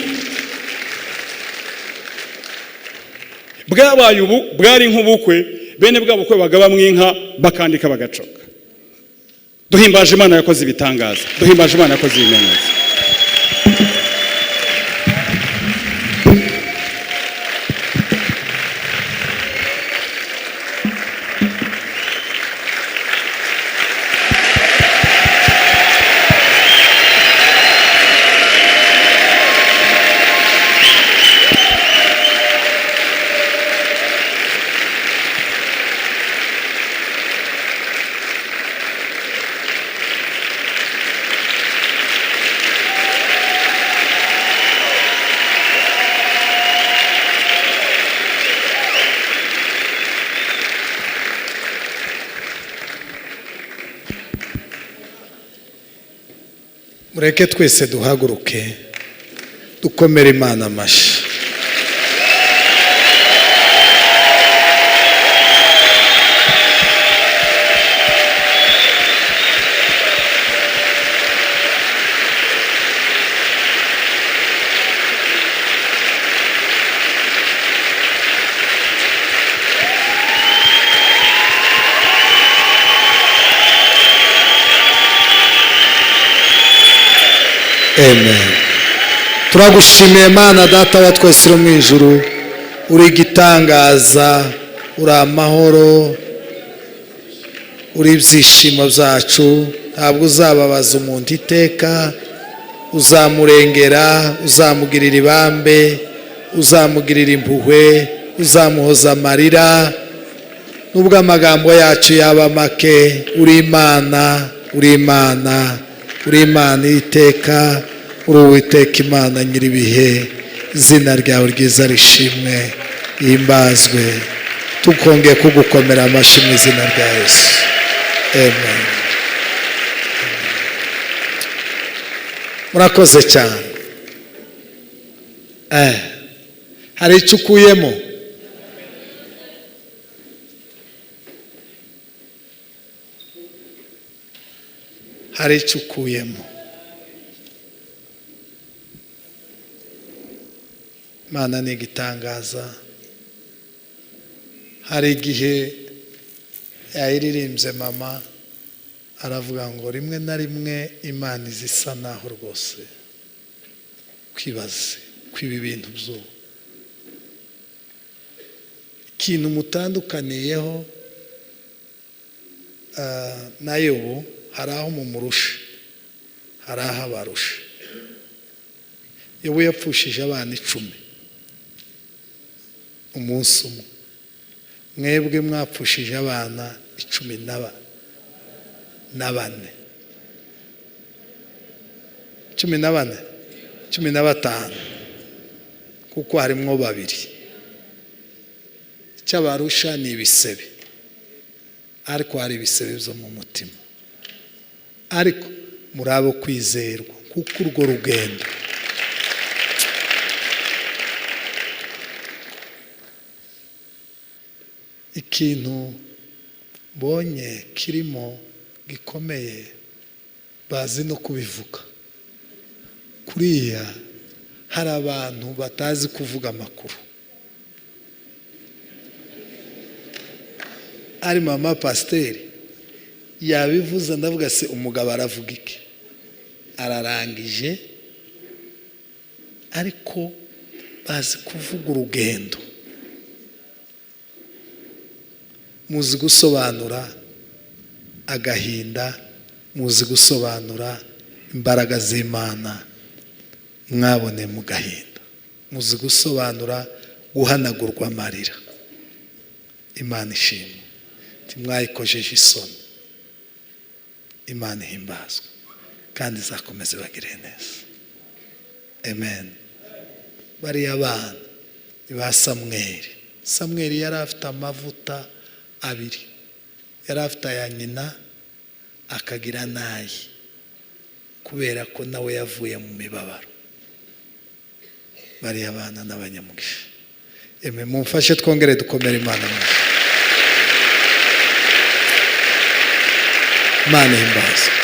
Bwabaye ubu bwari nk'ubukwe, bene bwa bukwe bagabamwe inka bakandika bagacoka. Duhimbaje Imana yakoze ibitangaza, duhimbaje Imana yakoze ibimenyetso. Mureke twese duhaguruke dukomere Imana amashyi. Amen. Turagushimiye Mana Data wa twese uri mu ijuru, uri igitangaza, uri amahoro, uri ibyishimo byacu. Ntabwo uzababaza umuntu iteka, uzamurengera, uzamugirira ibambe, uzamugirira impuhwe, uzamuhoza amarira. Nubwo amagambo yacu yaba make, uri Imana, uri Imana, uri Imana iteka, uri Uwiteka Imana nyir'ibihe. Izina ryawe ryiza rishimwe, himbazwe. Tukongeye kugukomera amashyi mu izina rya Yesu. Amen. Murakoze cyane. Hari icyo ukuyemo? Hari icyo ukuyemo? Imana ni igitangaza. Hari igihe yayiririmbye mama aravuga ngo rimwe na rimwe Imana izisa naho rwose kwibaze kwiba ibintu byo ikintu mutandukaniyeho na Yobu. Hari aho mumurusha, hari aho abarusha. Yobu yapfushije abana 10 umunsi umwe, mwebwe mwapfushije abana 14, 14, 15, kuko harimwo 2. Icyo abarusha ni ibisebe, ariko hari ibisebe byo mu mutima. Ariko muri abo kwizerwa, kuko urwo rugendo ikintu mbonye kirimo gikomeye, bazi no kubivuga. Kuriya hari abantu batazi kuvuga amakuru. Ari mama pasiteri yabivuze, ndavuga se umugabo aravuga iki? Ararangije. Ariko bazi kuvuga urugendo, muzi gusobanura agahinda, muzi gusobanura imbaraga z'Imana mwabone mu gahinda, muzi gusobanura guhanagurwa amarira. Imana ishimwe, ntimwayikojeje isoni. Imana ihimbazwe kandi izakomeza ibagire neza. Amen. Bariya bana ni ba Samweli. Samweli yari afite amavuta 2, yari afite aya nyina akagira n'aye, kubera ko nawe yavuye mu mibabaro. Bariya bana n'abanyamugisha. Eme mumfashe twongere dukomere Imana amashyi. Imana ihimbazwe.